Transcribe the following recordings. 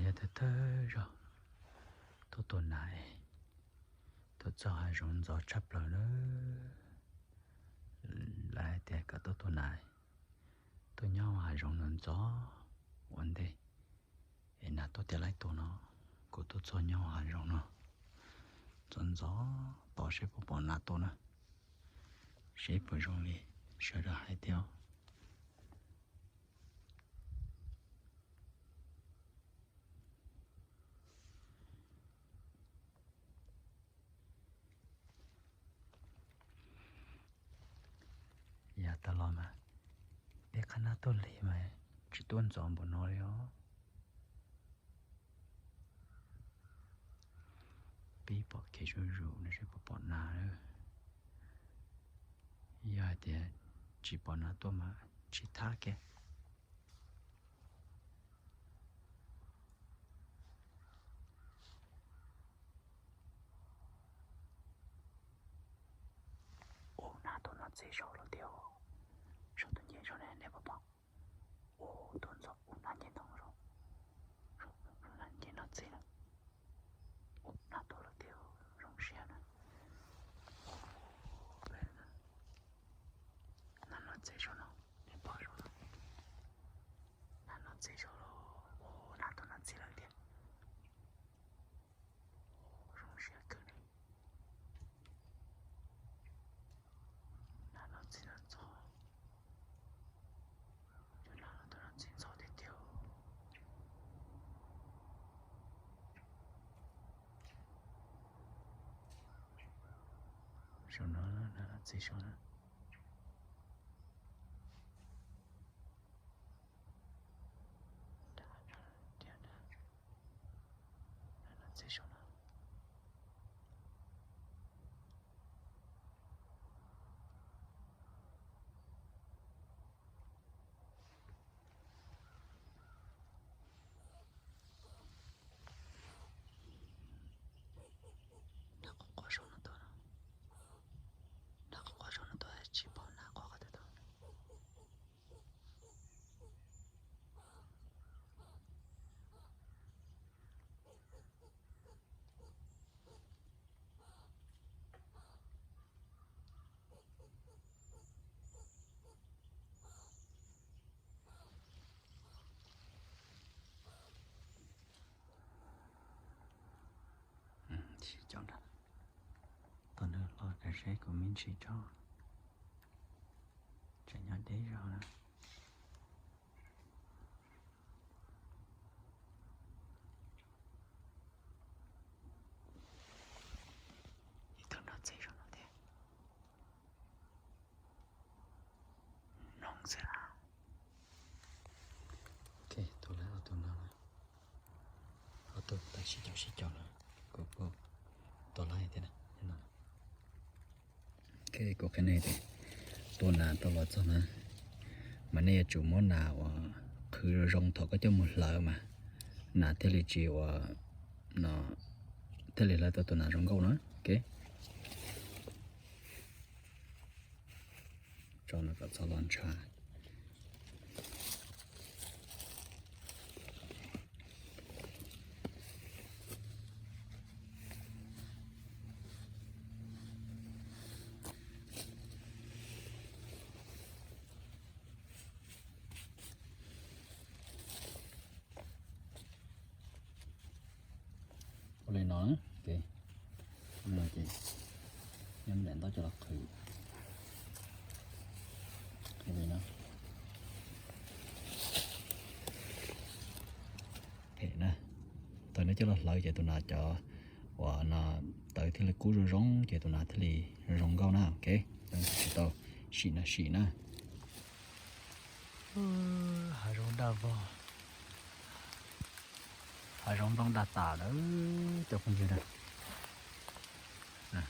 Thawj thawj zaug tuaj tua nas, tuaj txog hav zoov ntxov tshaj plaws na. Lawv hais tias kom tuaj tua nas, tuaj nyob hav zoov ntxov ntxov ua ntej es nas tuaj tiav laib tua no. Kuv tuaj txog nyob hav zoov no ntxov ntxov, tos seb puas pom nas tua na, seb puas zoo li sawv daws hais thiab. Yav tas los mas peb qhab nab tuaj lig mas tsis tuaj ntxov npaum no li os. Peb pom kev zuj zus no seb puas pom nas. Yog hais tias tsis pom nas tuaj mas tsis thab kiag. Ua, nas tuaj noj txiv saud lawm tiag. Saum tus nyem saud ne, nej puas pom? Ua, tuaj ntxov, ua, nas nce ntoo saud, nas nce noj txiv lawm. Ua, nas tuaj lawm tiag, zoo siab na. Nas noj txiv saud no, nej pom saud no. Nas noj txiv saud lawm, ua, nas tuaj noj txiv lawm tiag. Zoo siab kawg li. Nas noj txiv ntxov, cov nas no tuaj noj txiv ntxov tiag tiag. Saum no, nas noj txiv saud na. Nas noj txiv saud no. Nas quaj quaj saum no tuaj, nas quaj quaj saum no tuaj, tsis pom nas quaj qhov twg tuaj. Sib cov nrad, tos nws los kov seb kuv me ntsis tso, tseem nyob deb zog na. Ib tug noj txiv saum no thiab. Noog xwb na. Ok, tua lawm ob tug no lawm. Ob tug tab sib cov sib cov lawm, kuv kuj tua lawm thiab na. Ok, kuv qhia nej tias tua nas tau los txog na, mas nej yuav tsum muab nas uas qhwv zoo zoo thaum koj coj mus hlawv mas nas thiaj li tsis ua, no, thiaj li hlawv tau tus nas zoo nkauj na. Ok, tso no kom txhob los ntshav. Ua li no, ces nyob nram ntaub coj los qhwv li no. Phem na, thaum nej coj los hlawv ces tus nas cov uas no tawv thiaj li kub zoo zoo ces tus nas thiaj li zoo nkauj na. Ok, tsis tau sim na, sim na. Hav zoov daj vog, hav zoov nplooj daj tas lawm cov phooj ywg na.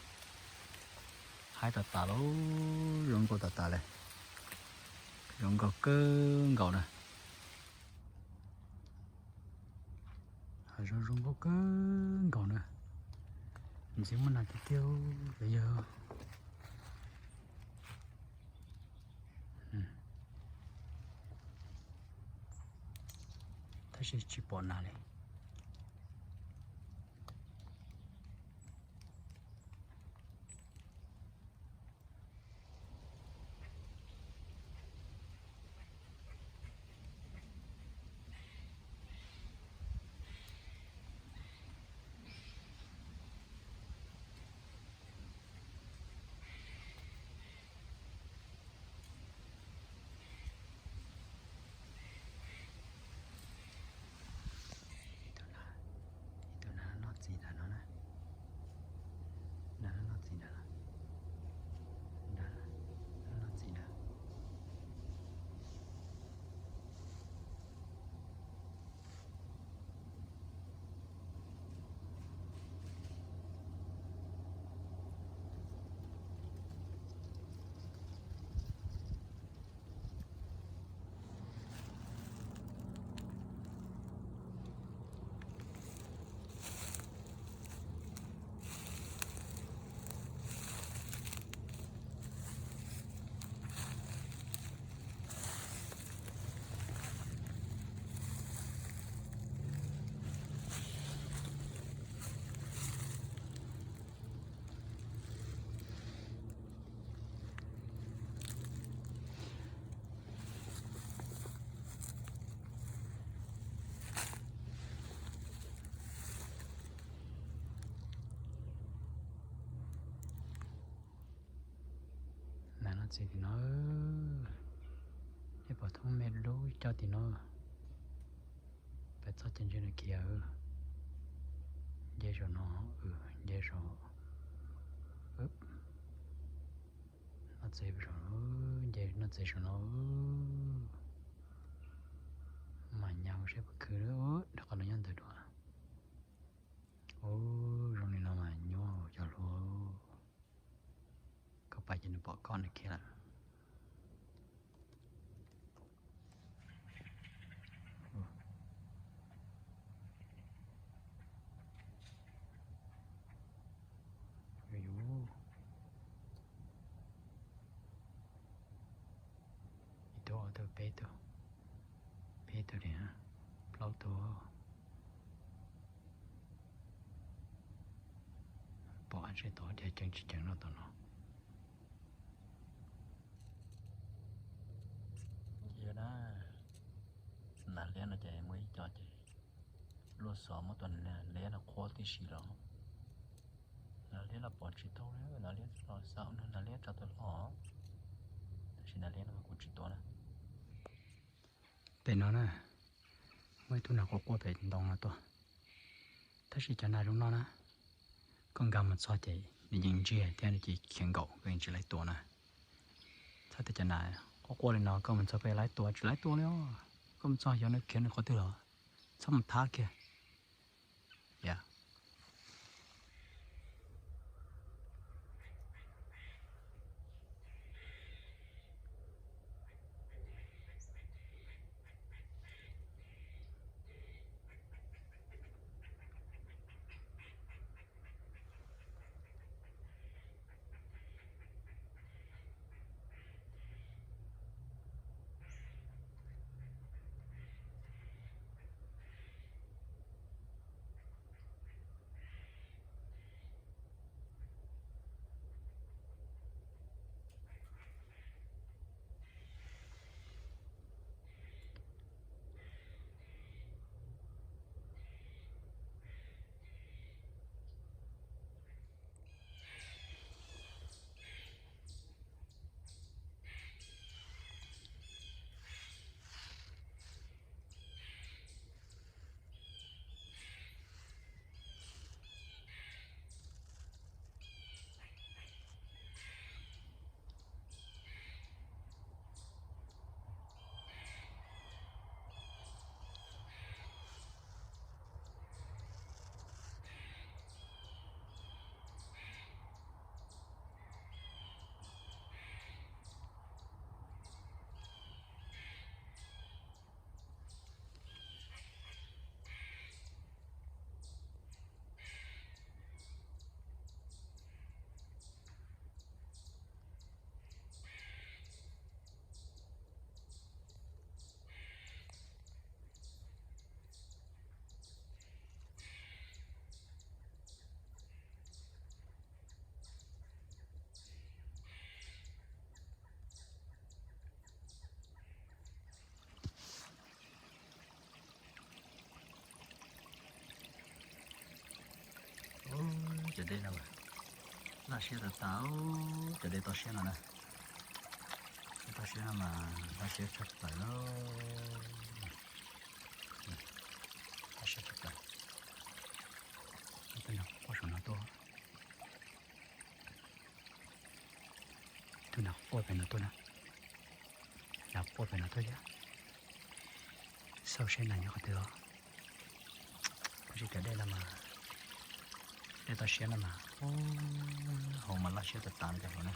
Haib tas tas lauj, zoo nkauj tas tas li, zoo nkauj kawg nkaus na. Hav zoov zoo nkauj kawg nkaus na. Ntxiv muaj nas tiag tiag los yog, tab sis tsis pom nas li. Txiv tim no, nej pom thoob me dub coj tim no, peb txog ces ntsia no kiag. Nce saum no, nce saum, noj txiv saum, nce noj txiv saum no. Mas nyas saib puas khwv, rau qhov no nyob ntawd dua. Ub, zoo li no mas nyuaj cov hluas. Koj pais ces nws pom koj nws khiav lawm. Yus, ib tug, ob tug, peb tug, peb tug li, plaub tug. Pom ab tsi tod dhia ceev tsis ceev no tom no. Yog na, nas liab no ces muaj ib co ces luaj xov muab tus nas liab no qhuab tib si los. Nas liab los pom tsis tau, nas liab los xav ua nas liab tso tus hlob, tab sis nas liab no kuv tsis tua na. Pem no na, muaj ib tug nas quaj quaj pem ntoo no tuaj. Tab sis cov nas zoo no na, koj nkag mus txog ces nws yeej ntsiag thiab nws cia li khiav nkaum, koj yeej tsis laib tua na. Txhob tias cov nas quaj quaj li no koj mus txog pem laib tua, tsis laib tua li os. Koj mus txog xyov nws khiav nws qhov twg los, txhob mus thab kiag. Yog. Ub, cov dej no mas laj siab tas tas, cov dej toj siab no na. Dej toj siab no mas laj siab tshaj plaws lawm. Laj siab tshaj plaws. Tus nas quaj saum no tuaj. Tus nas quaj pem no tuaj na. Nas quaj pem no tuaj yog. Xauj seb nas nyob qhov twg os. Kuv tsis cov dej no mas, dej toj siab no mas, hauv mas laj siab tas tas li cov hluas na.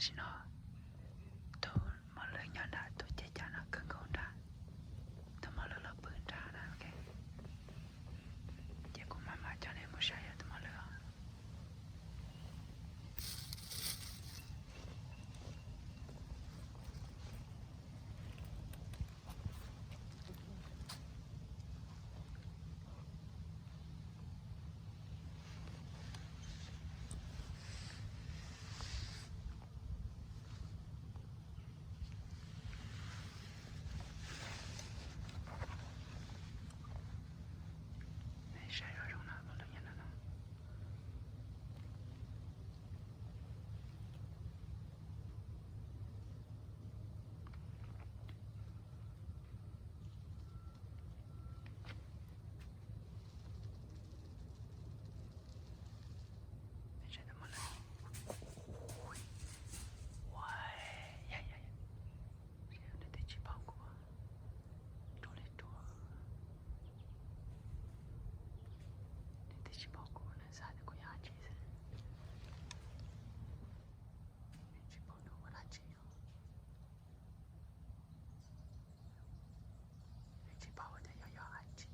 Tam sim no tus mos lwj nyob nram tus ceg cas no kawg nkaus nrad, tus mos lwj los pw nrad na. Ok, ces kuv mam mam coj nej mus saib yog tus mos lwj os. Saib zoo zoo no, mos lwj nyob no no. Ua, ya ya ya, nws twb tsis paub kuv, ruam li ruam, nws twb tsis paub kuv, nws xav tias kuv yog dab tsi xwb, nws tsis paub nws ua dab tsi os. Nws tsis paub tias yog yog dab tsi.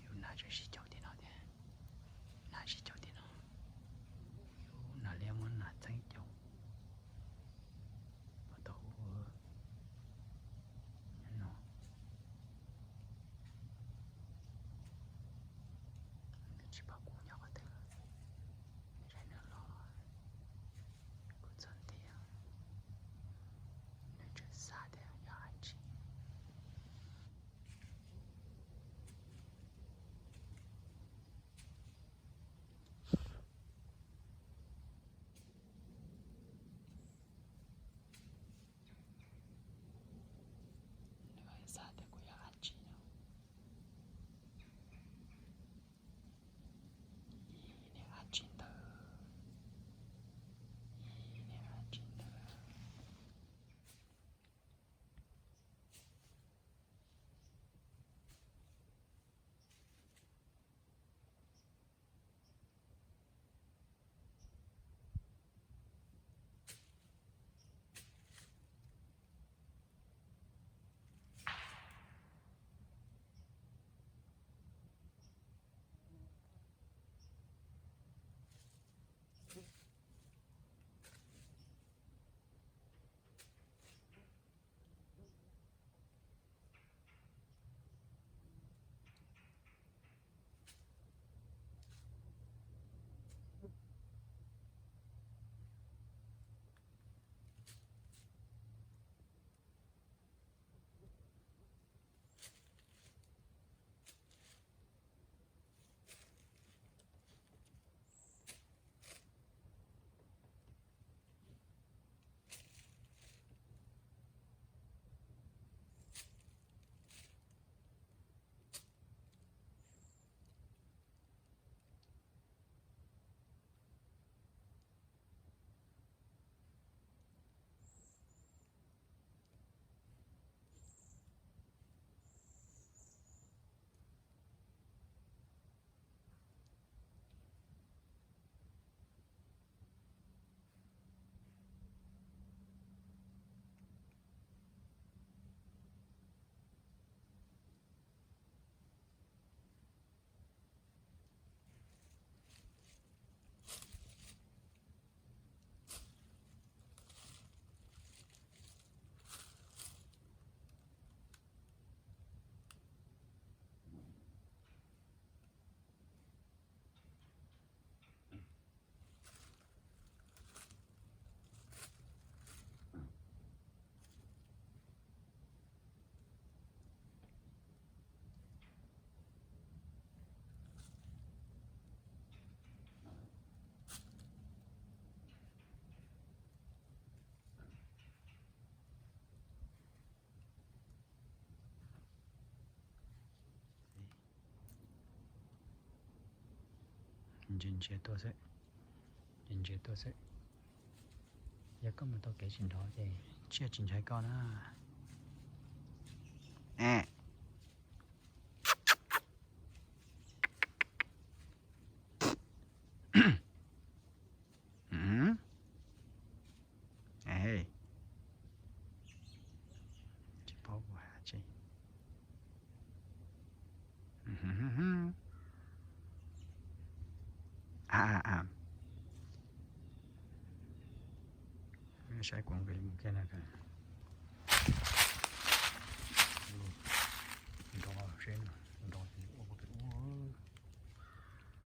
Yus nas tseem sib caum tim no thiab, nas sib caum tim no, yus nas liab muab nas txeeb caum, puas tau ua no. Nws tsis paub kuv nyob qhov twg, nws los, kuv txog ntiag, nws tseem xav tias yog dab tsi. Nws xav tias kuv yog dab tsi no. Ib niag dab tsi ntawd, ib niag dab tsi ntawd. Ntsia ntsia tuaj xwb, ntsia ntsia tuaj xwb. Yog koj mus tau kev tsis nrov ces tsiaj tsis ntshai koj na. Ces, a, a, a, saib kuv nqis mus kiag no.